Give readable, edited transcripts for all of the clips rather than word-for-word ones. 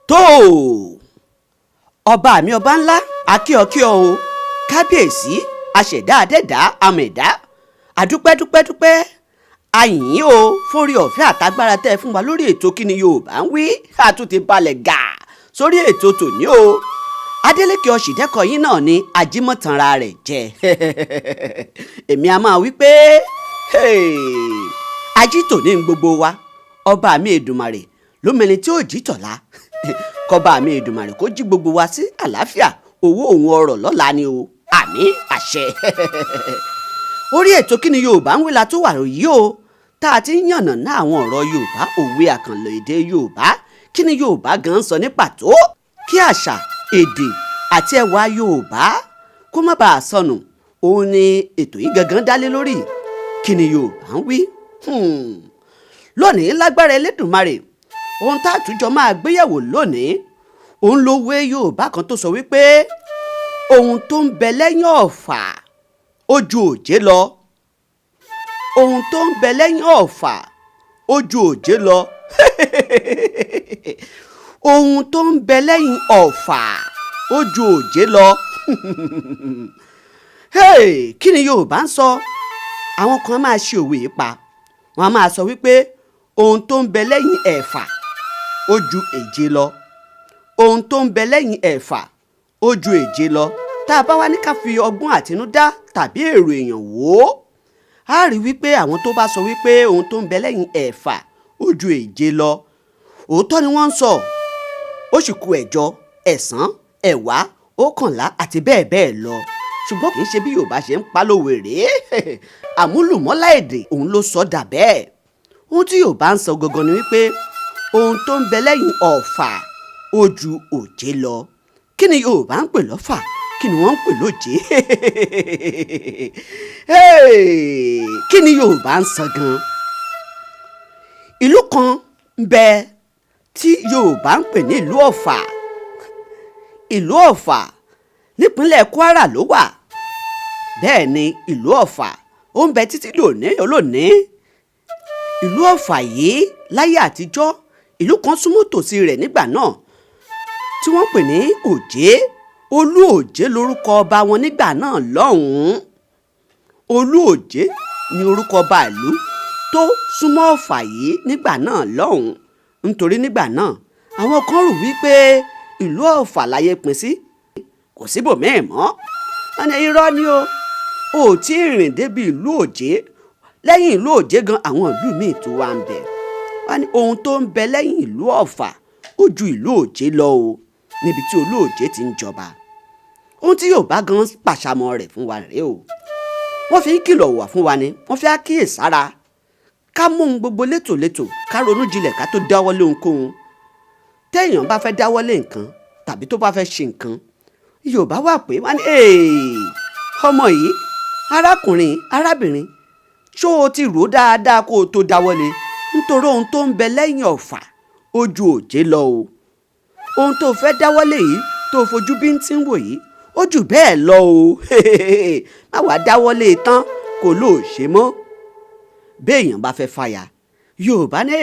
Tó o, ọba mi, ọba ńlá, akíọkíọ o, kábíyèsí, aṣẹ̀dá, adẹ́dá, amẹ̀dá, àdúpẹ́dúpẹ́dúpẹ́, àyìn o fórí ọ̀fẹ́ àtagbára tẹ́ ẹ fún wa lórí ètò Kí ni Yorùbá ń wí. Àtúntì balẹ̀ gà sórí ètò tòní o. Adeleke Ọ̀ṣìndẹ́kọ̀ yín náà ni ajímọ̀tànra rẹ̀ jẹ́. Èmi a máa wí pé ají tòní ń gbogbo wa. Ọba mi Èdùmàrè ló mẹni tí ó jí tọ̀la. Kọba mi Èdùmàrè kó jí gbogbo wa sí àlàáfíà, owó òun ọrọ̀ lọ́la ni o. Àmín, àṣẹ. Orí ètò Kí ni Yorùbá ń wí la tó wà yìí o, tá a ti ń yànnàná àwọn ọ̀rọ̀ Yorùbá, òwe, àkànlò èdè Yorùbá. Kí ni Yorùbá gan sọ ní pàtó, kí àṣà, èdè àti ẹwà Yorùbá kó má bàa sọnù, òun ni ètò yìí gangan dálé lórí. Kí ni Yorùbá ń wí lónìí? Lágbára Elédùmarè, ohun tá a tún jọ máa gbéyẹ̀wò lónìí, òun ló wé Yorùbá kan tó sọ wípé ohun tó ń bẹ lẹ́yìn ọ̀fà ó ju òjé lọ. Ohun tó ń bẹ lẹ́yìn ọ̀fà ó ju òjé lọ. Ohun tó ń bẹ lẹ́yìn ọ̀fà ó ju òjé lọ. Kí ni Yorùbá ń sọ? Àwọn kan máa ṣe òwe yìí pa, wọ́n á máa sọ wípé ohun tó ń bẹ lẹ́yìn ẹ̀fà ó ju èje lọ. Ohun tó ń bẹ lẹ́yìn ẹ̀fà ó ju èje lọ. Tá a bá wá ní ká fi ọgbọ́n àtinúdá tàbí èrò èèyàn wò ó, á rí wípé àwọn tó bá sọ wípé ohun tó ń bẹ lẹ́yìn ẹ̀fà ó ju èje lọ, òótọ́ ni wọ́n ń sọ. Ó sì kù ẹ̀jọ, ẹ̀sán, ẹ̀wá, ọ̀kànlá àti bẹ́ẹ̀ bẹ́ẹ̀ lọ. Ṣùgbọ́n kì í ṣe bí Yorùbá ṣe ń pa lówe rèé. Àmúlùmọ́lá èdè òun ló sọ dà bẹ́ẹ̀. Ohun tí Yorùbá ń sọ gangan ni wípé ohun tó ń bẹ lẹ́yìn ọ̀fà ó ju òjé lọ. Kí ni Yorùbá ń pè lọ́fà? Kí ni wọ́n ń pè lójé? Kí ni Yorùbá ń sọ gan? Ìlú kan ń bẹ tí Yorùbá ń pè ní ìlú Ọ̀fà. Ìlú Ọ̀fà nípínlẹ̀ Kwara ló wà. Bẹ́ẹ̀ ni, ìlú Ọ̀fà ó ń bẹ títí dòní olónìí. Ìlú Ọ̀fà yìí, láyé àtijọ́, ìlú kan súnmọ́ tòsí rẹ̀ nígbà náà tí wọ́n pè ní Òjé. Olú Òjé lórúkọ ọba wọn nígbà náà lọ́hùn-ún. Olú Òjé ni orúkọ ọba ìlú tó súnmọ́ Ọ̀fà yìí nígbà náà lọ́hùn-ún. Nítorí nígbà náà, àwọn kan rò wípé ìlú Ọ̀fà láyé pín sí, kò síbòmíì mọ́. Wọ́n ní irọ́ ni o, ò tí ì rìn débi ìlú Òjé. Lẹ́yìn ìlú Òjé gan, àwọn ìlú míì tó wà ń bẹ. Wọ́n ní ohun tó ń bẹ lẹ́yìn ìlú Ọ̀fà ó ju ìlú Òjé lọ o, níbi tí Olú Òjé ti ń jọba. Ohun tí Yorùbá gan pàṣàmọ́ rẹ̀ fún wa rèé o. Wọ́n fi ń kìlọ̀ wà fún wa ni, wọ́n fi àkíyèsára, ká mú ohun gbogbo létòlétò, ká ronú jinlẹ̀ ká tó dáwọ́lé ohunkóhun. Téèyàn bá fẹ́ dáwọ́lé nǹkan tàbí tó bá fẹ́ ṣe nǹkan, Yorùbá wà pé wọ́n ní, ọmọ yìí, arákùnrin, arábìnrin, ṣó o ti rò ó dáadáa kó o tó dáwọ́lé? Nítorí ohun tó ń bẹ lẹ́yìn ọ̀fà ó ju òjé lọ o. Ohun tó fẹ́ dáwọ́lé yìí, tó fojú bíntín wò yìí, ó jù bẹ́ẹ̀ lọ o. Má wàá dáwọ́lé tán kó lóò ṣe mọ́. Béèyàn bá fẹ́ fàyà, Yorùbá ní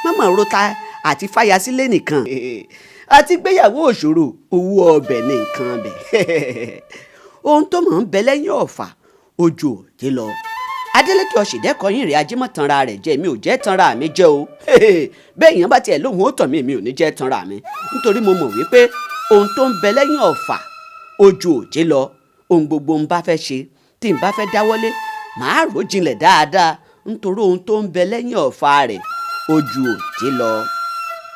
mọ̀mọ́ rota àti fàyà sílé nìkan. Àti gbéyàwó òṣòro, owó ọbẹ̀ ní nǹkan ọbẹ̀. Ohun tó mọ̀ ń bẹ lẹ́yìn ọ̀fà ó ju òjé lọ. Adeleke Ọ̀ṣìndẹ́kọ̀ yín rèé, ajímọ̀tànra rẹ̀ jẹ́. Mi ò jẹ́ tanra mi jẹ́ o. Bẹ́ẹ̀ yẹn bá tiẹ̀ lóhùn ó tàn mí, mi ò ní jẹ́ tanra mi, nítorí mo mọ̀ wípé ohun tó ń bẹ lẹ́yìn ọ̀fà ó ju òjé lọ. Ohun gbogbo ń bá fẹ́ ṣe, tí n bá fẹ́ dáwọ́lé, màá rò jinlẹ̀ dáadáa, nítorí ohun tó ń bẹ lẹ́yìn ọ̀fà rẹ̀ ó ju òjé lọ.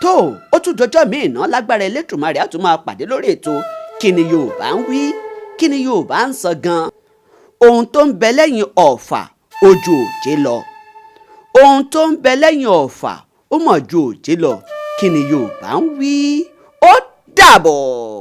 Tó ó tún dọjọ́ míì ná, lágbára Elédùmarè, á tún máa pàdé lórí ètò Kí ni Yorùbá ń wí. Kí ni Yorùbá ń sọ gan? Ohun tó ń bẹ lẹ́yìn ọ̀fà ó ju òjé lọ. Ohun tó ń bẹ lẹ́yìn ọ̀fà ó mọ̀ ju òjé lọ. Kí ni Yorùbá ń wí? Ó dàbọ̀.